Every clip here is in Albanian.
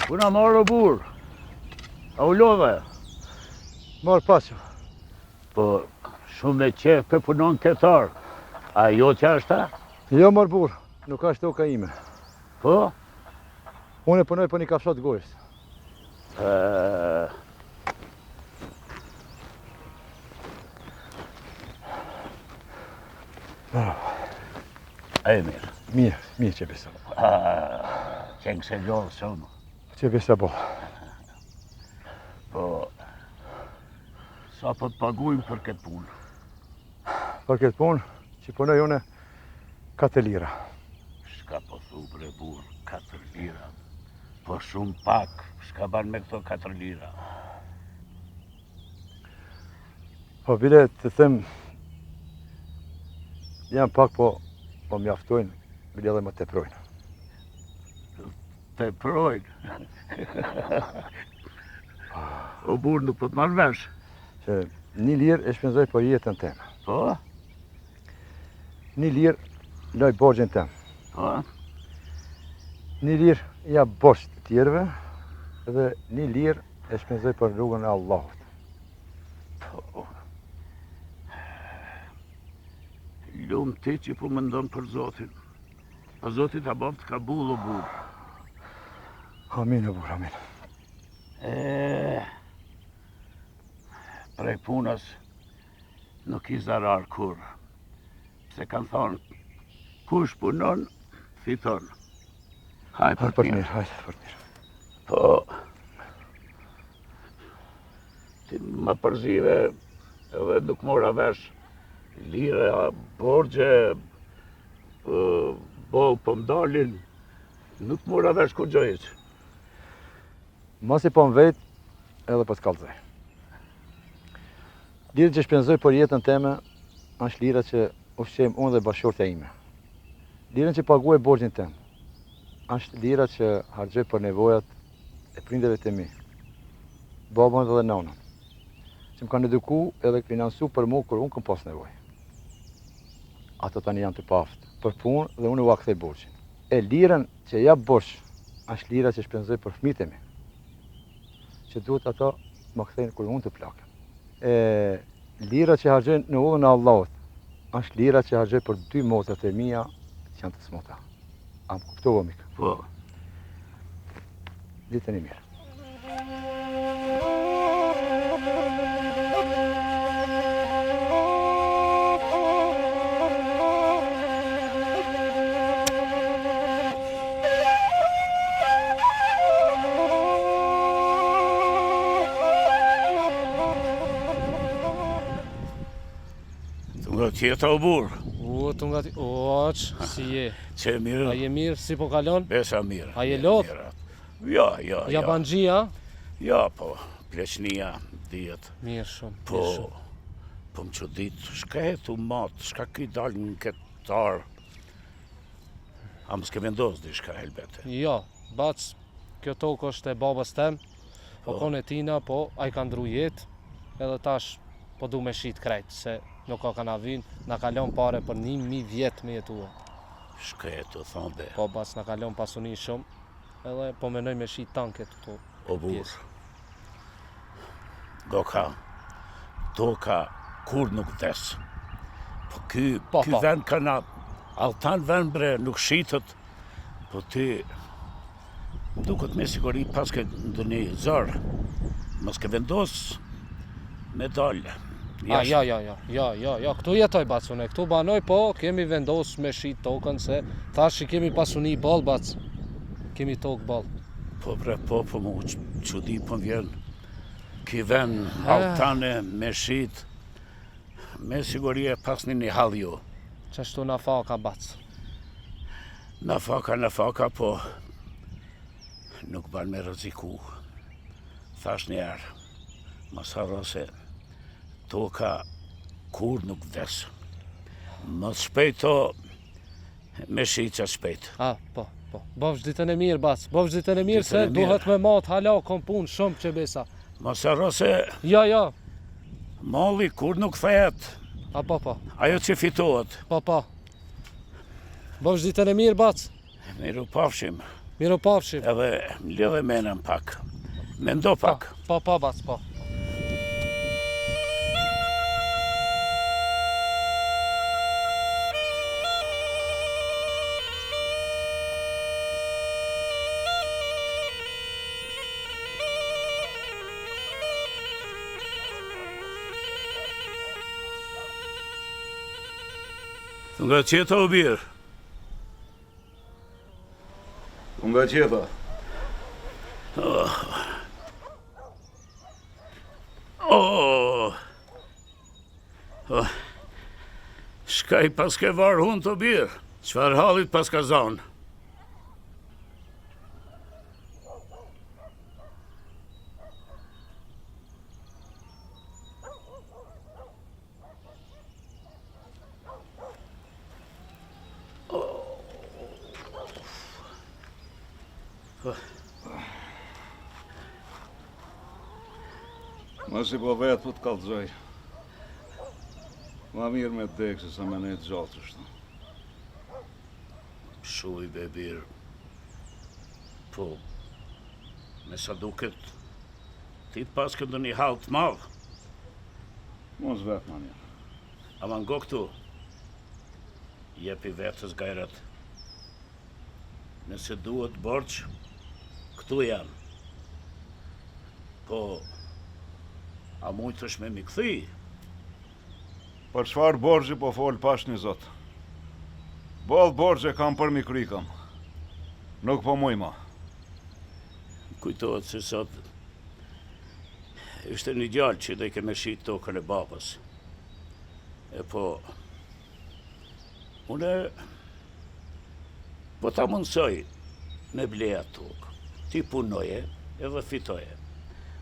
Puna marë o burrë. A u lodhe? Marë paçim. Po, shumë me qef pe punon këtë arë. A jotja është a? Jo, mor burrë, nuk është toka ime. Po? Unë e punoj për një kafshatë gojës. A je mirë? Mirë, mirë qe besa. Qenke lodhë shumë. Qe besa po. Po, sa po të pagujnë për këtë punë? Për këtë punë, që punoj une, 4 lira. Shka po thu bre burrë, 4 lira. Po shumë pak, shka ban me këto 4 lira. Po bile të them, janë pak po, po mjaftojnë, bile edhe më teprojnë. Teprojnë? O burrë nuk po të marr vesh. Që një lirë e shpenzoj për jetën teme. Po? Një lirë laj borxhin tem. Po? Një lirë ja borxh të tjerëve dhe një lirë e shpenzoj për rrugën e Allahut. Po. Lum ti që po mendon për Zotin. Po Zoti ta bëftë kabull o burrë. Amin o burrë, amin. E, prej punës nuk ki zarar kurrë. Se kanë thonë, kush punon, fiton. Haj për të mirë. Haj për të mirë. Po, ti më përzive edhe nuk mora vesh lira, borxhe, boll po m'dalin, nuk mora vesh kurgjo hiç. Masi po më vet, edhe po të kallzoj. Lirën që shpenzoj për jetën teme, është lira që ushqehem unë dhe bashkëshortja ime. Lirën që paguaj borxhin tem, është lira që harxhoj për nevojat e prindërve të mi, babën dhe nënën, që më kanë eduku edhe financu për mu kur unë kam pas nevojë. Ato tani janë të paaftë për punë dhe unë ua kthej borxhin. E lirën që jap borxh, është lira që shpenzoj për fëmijët e mi, që duhet ato më kthejnë kur unë të plakem. E lira që harxhoj në udhën e Allahut, është lira që harxhoj për dy motrat e mia që janë të smuta. A më kuptove mik? Po. Ditën e mirë. Tunga tjeta o burrë. U, tunga tjeta, o, që, si je? Qe mirë. A je mirë, si po kalon? Besa mirë. A je lodhë? Jo, jo, jo. Jabanxhia? Jo, po, pleqnia, dihet. Mirë shumë, po, mirë shumë. Po, më çudit, shka je tu matë, shka ki dalë në këtë arë? A mos ke vendos diçka helbete? Jo, bac, kjo tokë është e babës tem, po, po kon e tina, po ai ka ndru jetë, edhe tash po du me shit krejt, se nuk ka ka na vyn, na ka lon pare për 1000 vjet me jetua. Shka je tu thonë be? Po bac, na ka lon pasuni shumë, edhe po menoj me shit tanë këtë këtu. O burrë, Toka, toka kurrë nuk vdes. Po ky, po, ky po. vend ka na, altan vend bre, nuk shitet, po ti, duket me siguri paske ndonjë zor, mos ke vendos me dalë. A, ja, ja, ja, ja, ja, ja, këtu jetoj bac unë, këtu banoj, po kemi vendos me shit tokën se tash i kemi pasuni boll bac, kemi tokë boll. Po bre, po, po mu çudi po më vjen. Ky ven altane me shit, me siguri e pasni një hall ju. Qashtu nafaka bac. Nafaka, nafaka, po nuk ban me rreziku. Thash njëherë, mos harro se toka kurrë nuk vdes. Më shpejto Me shit sa shpejt. A, po, po. Bofsh ditën e mirë, bac. Bofsh ditën e mirë, se duhet me mat, hala, kom punë shumë qe besa. Mos harro se... Jo, jo. Malli kurrë nuk kthehet. A, po, po. Ajo që fitohet. Po, po. Bofsh ditën e mirë, bac. Mirupafshim. Mirupafshim. Edhe më lidhe menën pak. Mendo Po, pak. po, po, bac, po. Nga qeta o bir. Nga qeta. Oh. Oh. oh. Shka i paske varë hundët o bir? Çfarë halli t'paska zonë? Masi po vetë po të kallëzoj. Ma mirë me dek se sa me nejtë gjallë qështu. Shuj be bir. Po, me sa duket, ti paske ndonjë hall të madh. Mos vet ma mirë. Ama ngo këtu, jepi vetes gajret. Nëse duhet borxh, këtu jam. Po, a mujtësh me m'i kthy? Për çfarë borxhi po fol pash një zot? Boll borxhe kam përmi kry kam. Nuk po muj ma. Kujtohet se sot ishte një djalë që dojke me shit tokën e babës. E po, une po ta mundësoj me ble atë tokë. Ti punoje edhe fitoje.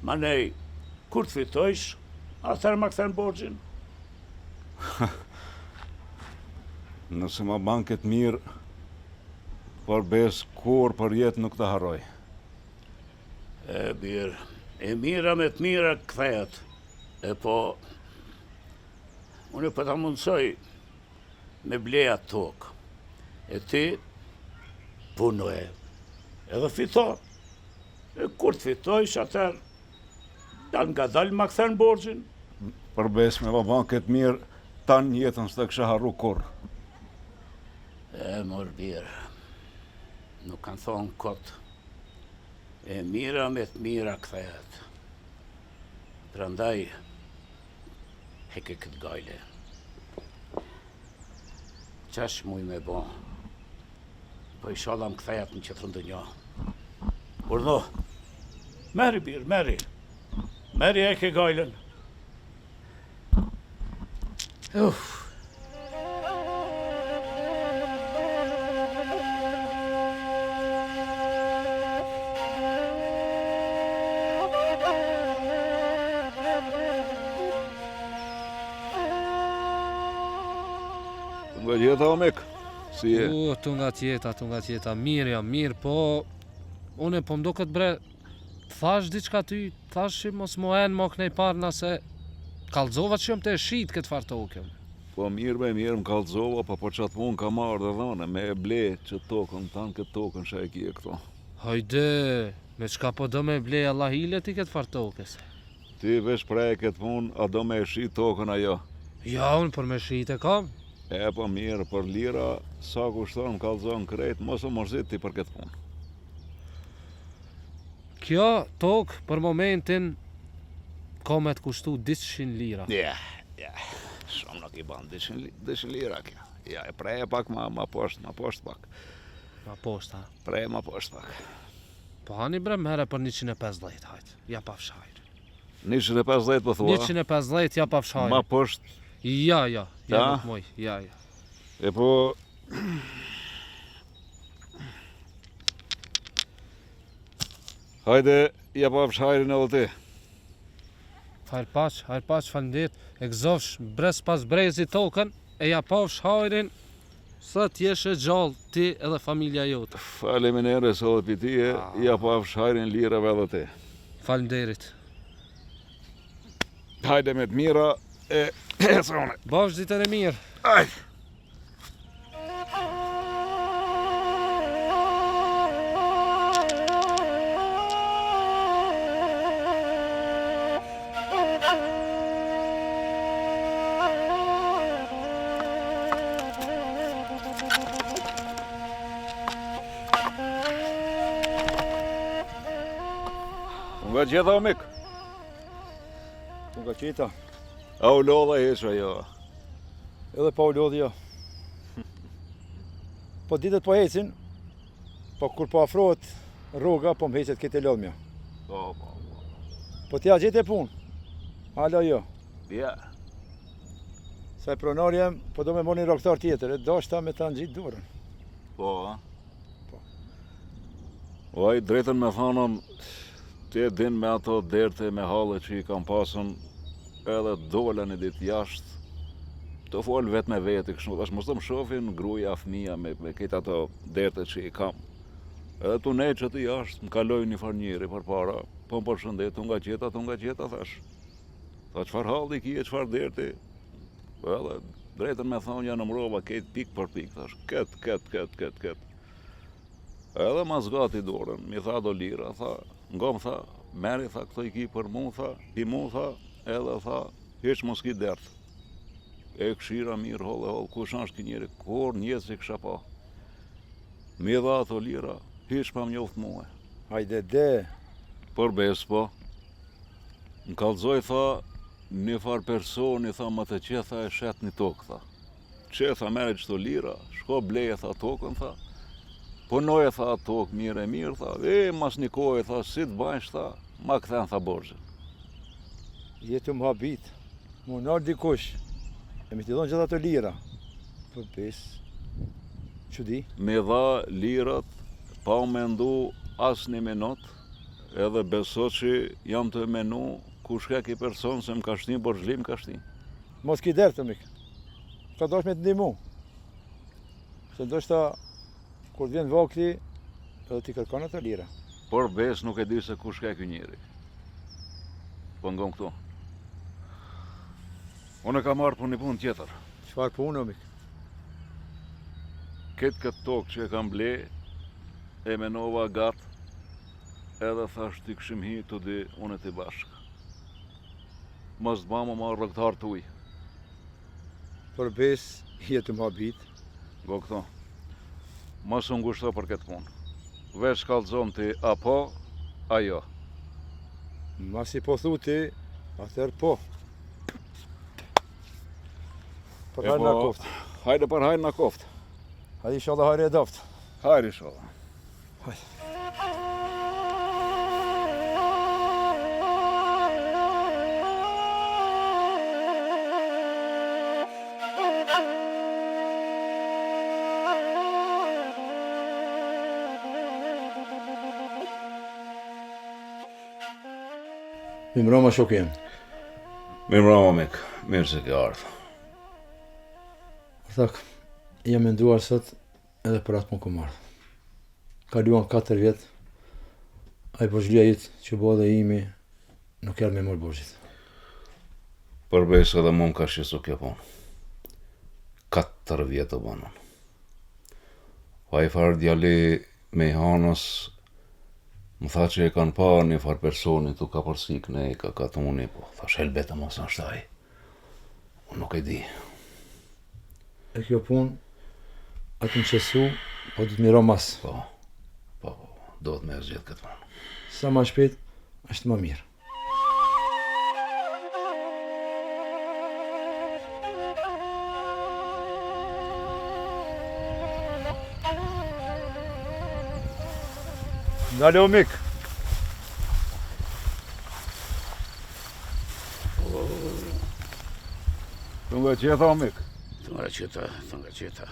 Manej, kur të fitojsh, atëherë ma kthen borxhin. Nëse ma ban këtë mirë, për besë kurrë për jetë nuk të harroj. E bir, e mira me të mira kthehet. E po, unë po ta mundësoj me ble atë tokë. E ti, punoje, edhe fito. E kur të fitojsh, atëherë, dalngadalë ma kthen borxhin. Për besë me ma ban këtë mirë, tanë jetën s'të kisha harru kurrë. E, mor bir, nuk kanë thonë kot, e mira me të mira kthehet. Prandaj, heke këtë gajle. Qash muj me bo, po ishalla më kthehet në qetrën dynja. Urdhno, merri bir, merri, merri heke gajlen. Uf. Nga jeta o mik, si je? U, tu nga jeta, tu nga jeta, mirë jam, mirë, po... Une, po m'doket bre, thash diçka ty, thash që mos mu en mo knej parë se kallzova që jam tu e shit këtë farë toke. Po mirë be mirë më kallzova, po për qatë punë kam ardhë edhe une, me e ble qët tokën, tanë këtë tokën që e kije këto. Hajde, me çka po do me ble Allahile ti këtë farë toke se. Ti veç preje këtë punë, a do me e shit tokën a jo? Ja, unë për me shit e kam. E po mirë, për lira, sa kushton më kallzon krejt, mos u mërzit ti për këtë punë. Kjo tokë për momentin ka me të kushtu 200 lira. Ja, ja, shumë nuk i ban 200, 200 lira kjo. Ja, e preje pak ma, ma poshtë, ma poshtë pak. Ma poshtë, ha? Preje ma poshtë pak. Po hani bre merre për 150, hajt, ja pafsh hajr. 150 po thua? 150, ja pafsh hajr. Ma poshtë? Ja, ja, ja nuk moj, ja, ja. E po... Hajde, ja pafsh hajrin edhe ti. Hajr paç, hajr paç, faleminderit. E gëzofsh brez pas brezi tokën, e ja pafsh hajrin sa të jesh e gjallë ti edhe familja jote. Faleminderit edhe pi teje, ah. ja pafsh hajrin lirave edhe ti. Faleminderit. Hajde me të mira e ec une. Bafsh ditën e mirë. Hajde. Nga qeta o mik? Nga qeta. A u lodhe hiç a jo? Edhe pa u lodhë jo. Po ditët po hecin, po kur po afrohet rroga, po më heqet krejt e lodhmja. Po, po, po. Po ti a gjete punë? Hala jo. Ja. Se pronari jem, po do me marrë një rrogëtar tjetër, e dashta me ta ngjit dorën. Po, a? Po. O ai drejtën me thanën, ti e din me ato derte me halle që i kam pasën, edhe dola një ditë jashtë, tu fol vetë me vete, kështu, thash, mos të më shofin gruja, fëmija me, me krejt ato derte që i kam. Edhe tu nejt qaty jashtë, më kaloi një farë njeri përpara, po më përshëndet, tu nga qeta, tu nga qeta, thash. Tha çfarë halli ki e çfarë derti, Po edhe, drejtën me thonë, ja numrova krejt pikë për pikë, thash, ket, ket, ket, ket, ket. Edhe ma zgati dorën, m'i dha do lira, tha, ngo më tha, merri, tha, këto i ki për mu, tha, pi mu, tha, edhe tha, hiç mos ki dert. E kshira mirë, hollë, hollë, kush është ky njeri, kurrë n'jetë s'e kisha pa. M'i dha ato lira, hiç pa më njoftë mue. Hajde de! Për besë, po. Më kallzoi, tha, Një farë personi, tha, më të qe, tha, e shet një tokë, tha. Qe, tha, merri qëto lira, shko bleje, tha, tokën, tha. Punoje, tha, atë tokë mirë e mirë, tha. E, mas një kohe, tha, si të bajsh, tha, ma kthen, tha, borxhin. Je tu më habit, m'u nalë dikush, e me t'i dhonë gjithë ato lira. Për besë, çudi. M'i dha lirat, pa u mendu as një minut, Edhe beso që jam tu e menu kush ke ky person se më ka shti borxhli më ka shti. Mos ki dert mik. Ka dasht me të ndihmu. Se ndoshta kur të vjen vakti edhe t'i kërkon ato lira. Për besë nuk e di se kush ke ky njeri. Po ngom këtu. Unë e kam ardhë për një punë tjetër. Çfarë punë, o mik? Këtë këtë tokë që e kam ble, e menova gatë, edhe thash t'i kishim hi të dy, unë e ti bashkë. Mos të bamë ma rrogëtar tuj. Për besë, je tu më habit. Ngo këto. Mos u ngushto për këtë punë. Veç kallzom ti, a po, a jo. Masi po thu ti, atëherë po. Për hajr na po, koftë. Hajde për hajr na koftë. Hajde inshallah hajr e daftë. Hajr inshallah. Hajde. Mirëmbrëma shoku jem. Mirëmbrëma mik, mirë se ke ardhë. Ortak, jam menduar sot edhe për atë punë kom ardhë. Kaluan 4 vjet, ai borxhlia yt që bo dhe imi, nuk erdh me marrë borxhin. Për besë edhe mu më ka shqetësu kjo punë. 4 vjet u banën. Po ai farë djali mejhanës më tha që e kanë pa një farë personi tu kapërcy knej ka katuni, po thash helbete mos është ai. Unë nuk e di. E kjo punë, a tu m'shqetësu, po duhet me i ra mas. Po, po, po, duhet me e zgjidh këtë punë. Sa ma shpejt, është ma mirë. Ndale o mik. Të nga qeta o mik. Të nga qeta, të nga qeta.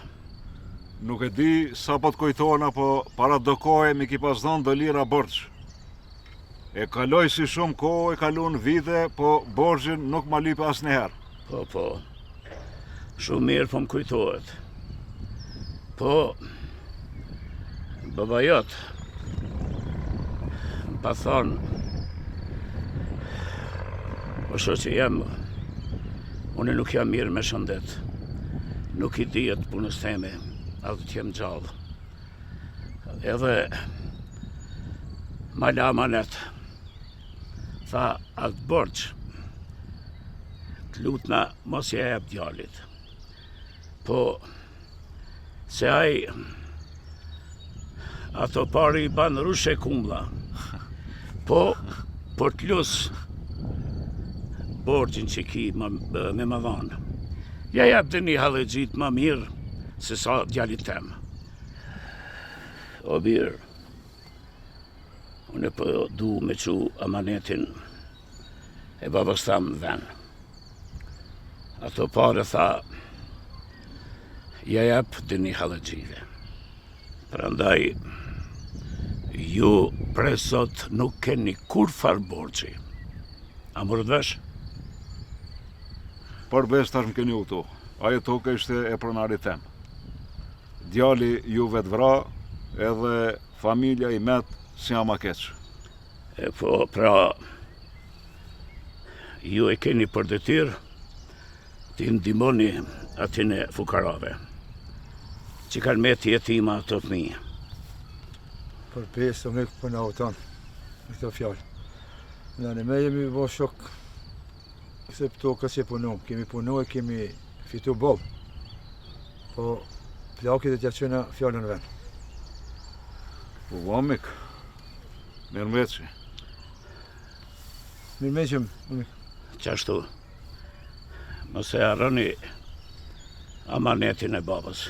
Nuk e di sa po të kujtohen apo para do kohe m'i ki pas dhënë do lira borxh. E kaloi si shumë kohë, e kalun vite, po borxhin nuk ma lype asnjëherë. Po, po. Shumë mirë po më kujtohet. Po, baba jot, më pa thonë, po shoqi jem, unë nuk jam mirë me shëndet, nuk i dihet punës teme, a do t'jem gjallë. Edhe ma la amanet, tha atë borxh, të lutna mos ia jep djalit. Po, se ai ato pare i ban rrush e kumlla. Po, Po të lus borxhin që ki me më dhanë. Ja jep ndonjë hallexhit ma mirë se sa djalit tem. O bir, unë po du me çu amanetin e babës tem n'ven. Ato pare tha, ja jep ndonjë hallexhive. Prandaj, ju prej sot nuk keni kurrfarë borxhi. A morët vesh? Për besë tash më keni hutu. Ajo tokë ishte e pronarit tem. Djali ju vetvra edhe familja i met si ama keq. E po, pra, ju e keni për detyrë T'i ndihmoni atyne fukarave, që kanë met jetima ato fëmijë. Për besë, o mik po na huton me këto fjalë. Na ne me jemi bo shok se tokës që punojmë, kemi punu e kemi fitu boll. Po plakit do t'ja çojna fjalën n'ven. Po po mik, mirëmveçi. Mirëmveçi, mik. Qashtu. Mos e harroni amanetin e babës.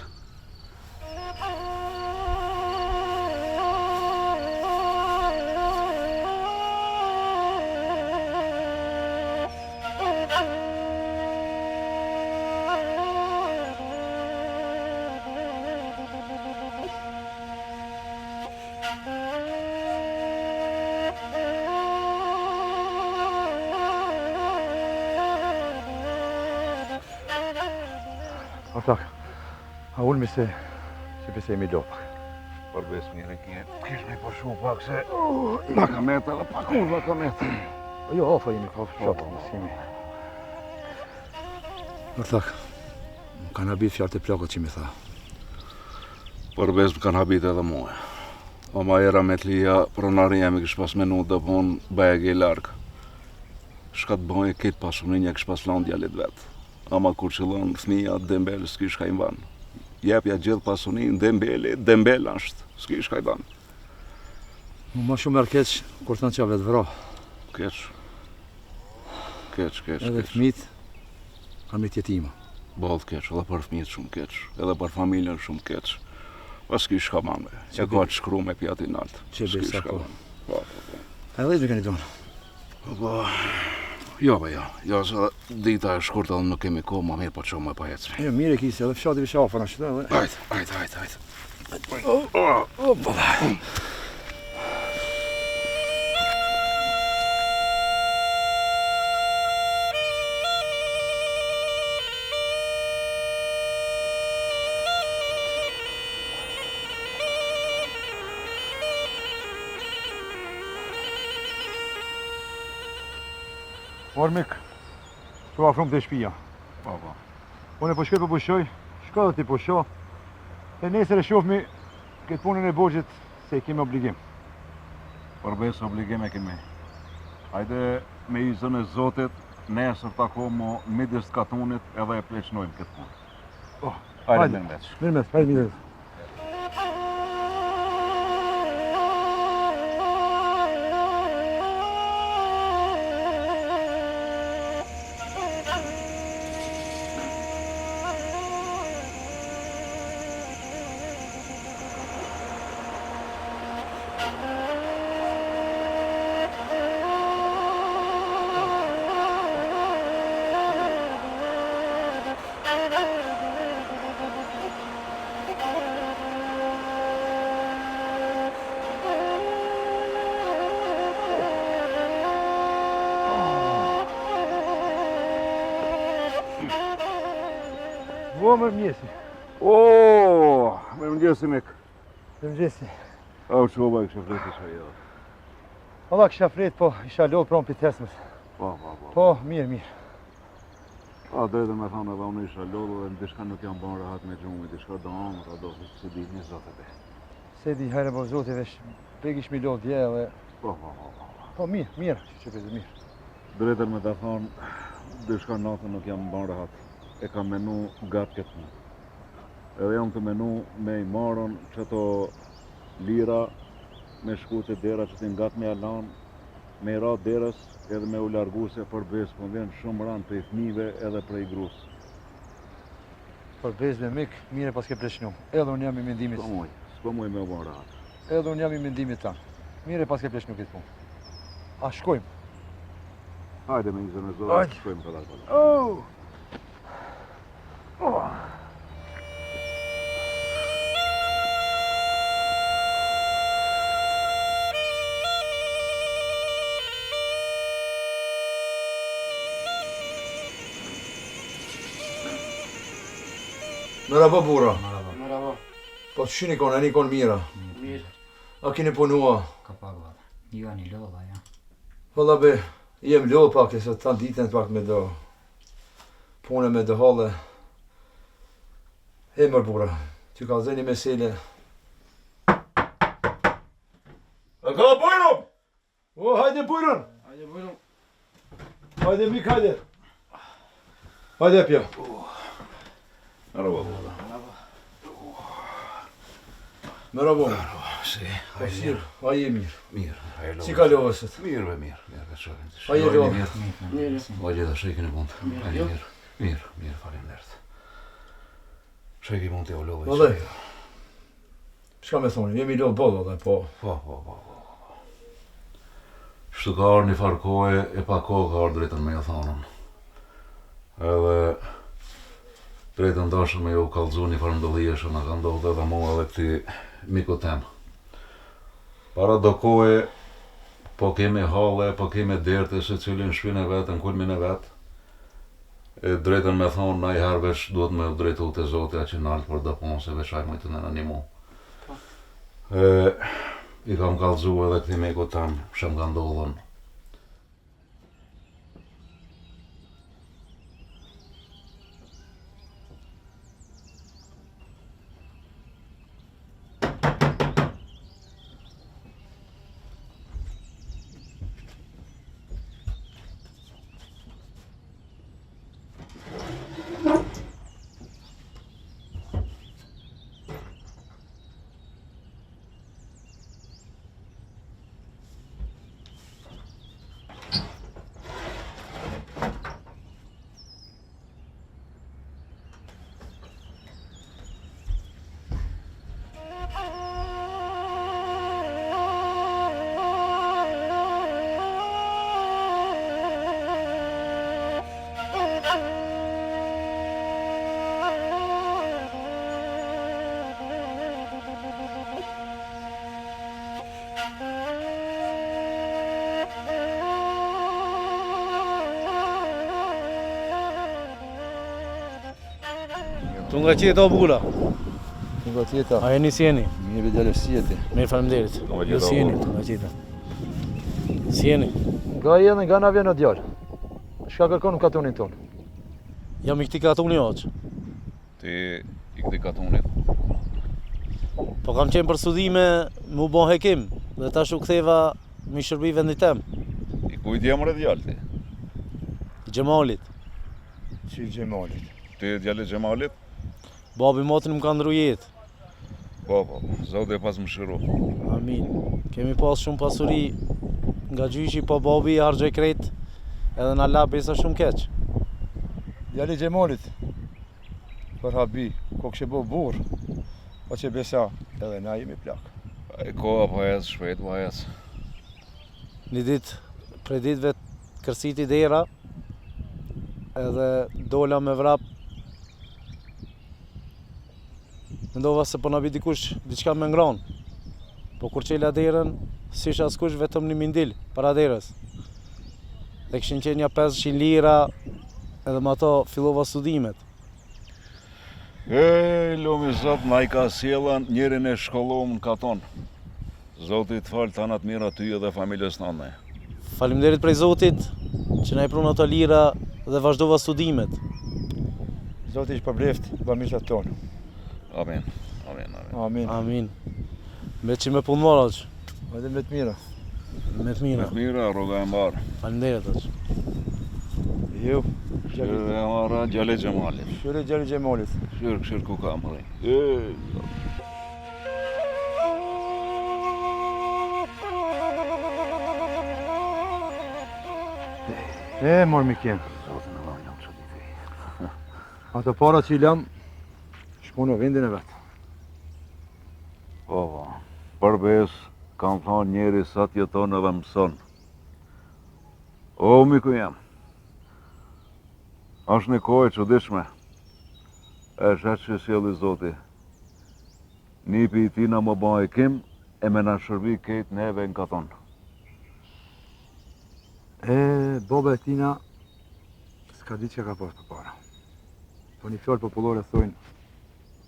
O plak, a ulmi se që pse jemi lodh pak. Për besë mirë e kje, kish me pushu pak se na ka metë edhe pak unë na ka metë. Po jo, afër jemi, po fshat, mos jemi. O plak, më kanë habit fjalët e plakut që mi tha. Për besë më kanë habit edhe mue. Ama era rahmetlia pronari jem e kish pas menu do punë bajagi larg. Shka të bëjë këtë pasuninë ja kish pas lanë djalit vet. Ama kur qëllon fëmija dembel s'ki shka i ban. Jepja gjithë pasuninë dembeli, dembel është, s'ki shka i ban. Mu ma shumë erdh keq kur thanë që vetvra. Keq. Keq, keq, Edhe keq. fëmijët kanë met jetima. Boll keq, edhe për fëmijët shumë keq, edhe për familjen shumë keq. Po s'ki shka ban me. E ka të shkrume pi aty nalt. Që S'ki besa shka po. ban. Po, po, po. Edhe me keni donë. Po, po. Jo, po, jo. Jo, se edhe dita e shkurtë edhe nuk kemi kohë, ma mirë po çohemi po ecmi. Jo, mirë e kisi, edhe fshati veç afër është edhe. Hajt, hajt, hajt, hajt. Oh, po. Or mik, u afrum te shpia. Po, po. Unë po shkoj po pushoj, shko dhe ti pusho. E nesër e shofmi këtë punën e borxhit se e kemi obligim. Për besë obligim e kemi. Hajde me izën e Zotit, nesër takohemi në midis të katunit edhe e pleqnojmë këtë punë. Po, Hajde, hajde. mirëmveç. Mirëmveç, hajde mirëmveç. Po, mirëmëngjesi. O, mirëmëngjesi mik. Mirëmëngjesi. A, u çova e kishe fletë që jo. Valla kisha flet, po isha lodh prom pi t'hesmës. Po, po, po. Po, mirë, mirë. A, drejtën me thonë edhe unë isha lodhë dhe në diçka nuk jam bën rahat me gjumë, diçka do ëndrra, do s'e di një zot e di. Se di, hajre po zoti vesh, pek ishmi lodh dje edhe. Po, po, po, po. Po, mirë, mirë, që që për mirë. Drejtën me të thonë, diçka natën nuk jam bën rahat. E kam menu gatë këtë punë. Edhe jam të menu me i marrën që ato lira me shku të dera që ti ngatë me ja lanë. Me i ra derës edhe me u largu se për besë po m'vjen shumë rand prej fëmijëve edhe prej grus. Për besë be mik, mirë e paske pleqnu. Edhe unë jam i mendimit. S'po muj, s'po muj me u bo rahat. Edhe unë jam i mendimit tand. Mirë e paske pleqnu këtë punë. A shkojmë? Hajde me izën e Zotit, shkojmë kadal kadal. Oh! Oh! Merhaba burra. Merhaba. Merhaba. Po qysh jeni konë, jeni konë mirë. Mirë. A keni punua? Ka pak valla. Jo, jeni lodhë, ja. Valla be, jem lodhë pak, e se tanë ditën pak me do punë me do halle. E mër burra, t'ju kallzoj një mesele. A ka bujrum? O, hajde bujrum! Hajde bujrum. Hajde mik, hajde. Hajde pja. Merhaba burra. Merhaba. Merhaba, si? Po si, a je mirë. Mirë, a je Si kalove sot? Mirë, be mirë, mirë, be shohim. A je lodhë? Mirë, Mirë. O gjitha shë keni mund. Mirë, Mirë, jo? mirë, mirë, mirë, faleminderit. Shë ki mund të u lodhë. Vëllai. Çka me thonë, jemi lodhë boll, vëllai, po. Po, po, po, po. po. Shtu ka ardhë një farë kohe, e pa kohë ka ardhë drejtën me ju thonën. Edhe drejtën dashën me ju kallzu një farë ndodhie që na ka ndodhë edhe mua edhe këti miku tem. Para do kohe, po kemi halle, po kemi derte, secili në shpinë e vet, në kulmin e vet. E drejtën me thonë, najherë veç duhet me u drejtu te Zoti aq i nalt për do punë, se veç ai mujtë të na nimu. E, i kam kallzu edhe këtij mikut tem, që më ka ndodhën. Tu nga qeta o burra. Tu nga qeta. A jeni si jeni? Mirë be djalë si je ti. Mirë faleminderit. Tu nga Ju qeta, si jeni? o Tu nga qeta. Si jeni? Nga je dhe nga na vjen o djalë. Çka kërkon në katunin tonë? Jam i këtij katuni hoxhë. Ti i këtij katunit? Po kam qenë për studime me u bo hekim dhe tash u ktheva me i shërbi vendit tem, I kujt je more djalë ti? i Xhemalit. Si Xhemalit. Ti je djali i Xhemalit? Babi motrin më ka ndru jetë. Po, po, po, Zoti e pas mëshiru. Amin. Kemi pas shumë pasuri nga gjyqi, po babi i harxhoi krejt edhe na la besa shumë keq. Djali i Xhemalit. Për habi, kokëshe bo burrë. Po që besa, edhe na jemi plak. E koha po ec shpejt, po ec. Një ditë prej ditëve kërsiti dera edhe dola me vrap. Mendova se po na bi dikush diçka me ngron. Po kur çela derën, s'ish askush vetëm një mindil para derës. Dhe kishin qenë nja 500 lira edhe me ato fillova studimet. E, lumi Zot, na i ka sjellën njerin e shkollum në katon. Zoti të faltë tana të mira ty edhe familjes tënde. Faleminderit prej Zotit që na i prun ato lira dhe vazhdova studimet. Zoti i shpërbleft bamirësat tonë. Amin. Amin, amin. Amin. Amin. Me që me punë marë, hoxhë. Hajde me të mira. Me të Me mira. të mira, rroga e mbarë. Faleminderit, hoxhë. Ju. Djali, Rroga e mbarë, djali i Xhemalit. Shyre djali i Xhemalit. Këshyr, këshyr ku ka më E, Thank you. E, mor mik jem. Zotin e dhanë, jam që di Ato para që i lam, shkon në vendin e vet. Po, po. Për besë, kanë thonë njeri sa të jeton edhe mëson. O, miku jem. Është një kohë e çuditshme. E sheh që sjelli Zoti. Nipi i tina m'u ba hekim e me na shërbi krejt neve në katun. E, baba e tina, s'ka di që ka pas përpara. Po një fjalë popullore thojnë,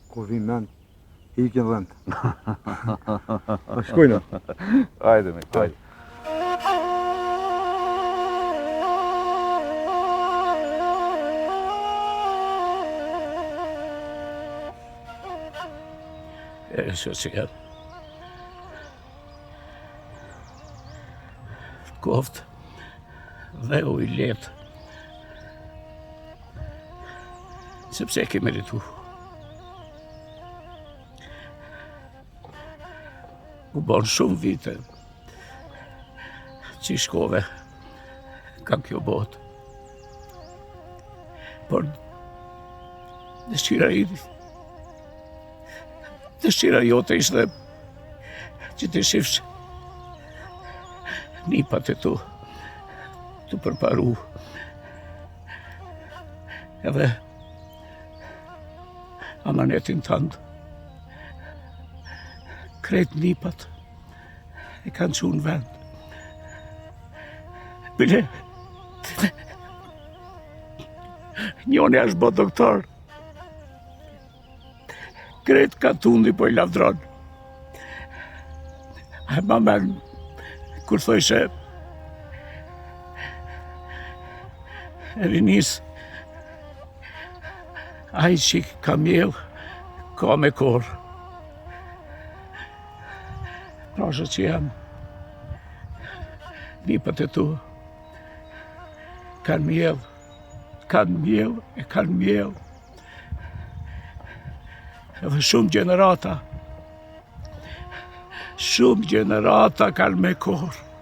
ku vin mend, ikin dhëmbët. Po shkojnë. Hajde, mik, hajde. E, shoqi jem. Koftë dheu i lehtë. Sepse e ke meritu. U bon shumë vite që shkove nga kjo botë. Por dëshira i dëshira jote ishte që të shifsh nipat e tu tu përparu edhe amanetin tand. Krejt nipat e kanë çu në vend. Bile, njoni është bo doktor. Krejt katundi po i lavdron. E ma men, kur thojshe, e rinisë, Ai që ka mjellë, ka me korrë. Pra shoqi jem, nipat e tu, kanë mjellë, kanë mjellë e kanë mjellë. Edhe shumë gjenerata, shumë gjenerata kanë me korrë.